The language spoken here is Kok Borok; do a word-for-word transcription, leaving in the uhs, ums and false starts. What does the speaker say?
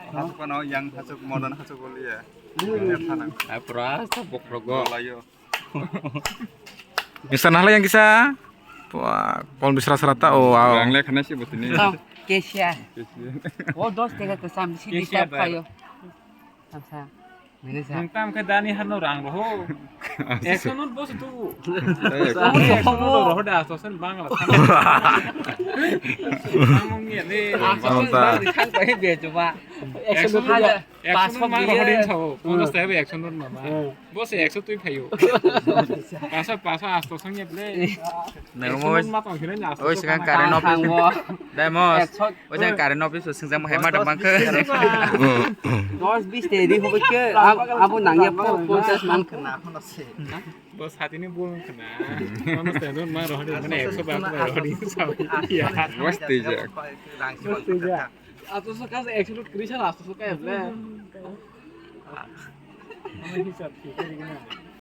Hasuk pano yang hasuk modern hasuk goliya. Ini apa nang? Ah, pura hasuk bokrok go. Golayo. Bisa nah yang kisa. Wah, pol bisra srata. Oh, wow. Ang lekha nasi botini. Kesia. Kesia. Oh, dos tega kesam sini. Kesia siap kayo. Samsa. Manager. Nang tam khe dani hano rang roho. Ekso note boso tu. Ekso note roho da, asto sen Bangla. Ang ngi ani. Bangla. Bangla. Ekso note, ekso note mang roho din sao. Ponchas taka bai ekso note mama. Boso ekso twi phaio. Pasa, pasa, asto sangya ble. Nang mo, oi, sigang current office. Dai mo, oi, sigang current office, singjang mo hema dong bang khe. Dos bis teri hobo khe, ab-, abo nangya po, ponchas man khna. Bo satini bul khna. Ponchas teri ma rohdi, mane ekso ba rohdi. Ya. Bos tejak. Bos tejak. Ato so kas ekso krisa asto so kaya ble. Hisab thik khe na.